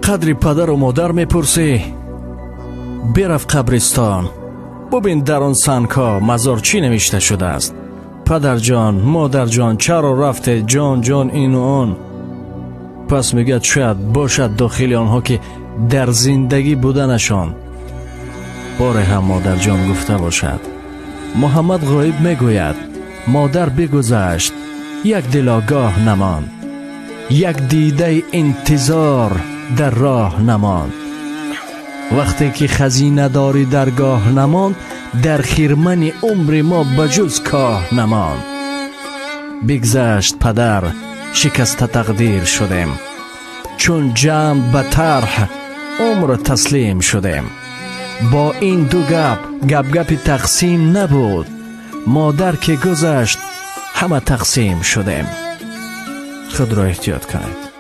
Қадри падару модар мепурсӣ, бирав қабристон, бубин, дар он сангҳо мазор чӣ навишта шудааст: «Падарҷон, модарҷон, чаро рафте, ҷон, ҷон», ину он. Пас мегӯяд, шояд бошад дохили онҳо, ки дар зиндагӣ буданашон боре ҳам «модарҷон» гуфта бошад. Муҳаммад Ғоиб мегӯяд: «Модар бигузашт, як дил огоҳ намонд, як дидаи интизор дар роҳ намонд. Вақте ки хазинадори даргоҳ намонд, дар хирмани умри мо ба ҷуз коҳ намонд. Бигзашт падар, шикаста тақдир шудем, чун ҷамъ ба тарҳ умр таслим шудем. Бо ин ду гап гапгапи тақсим набуд, модар ки гузашт, ҳама тақсим шудем». Худро эҳтиёт кунед.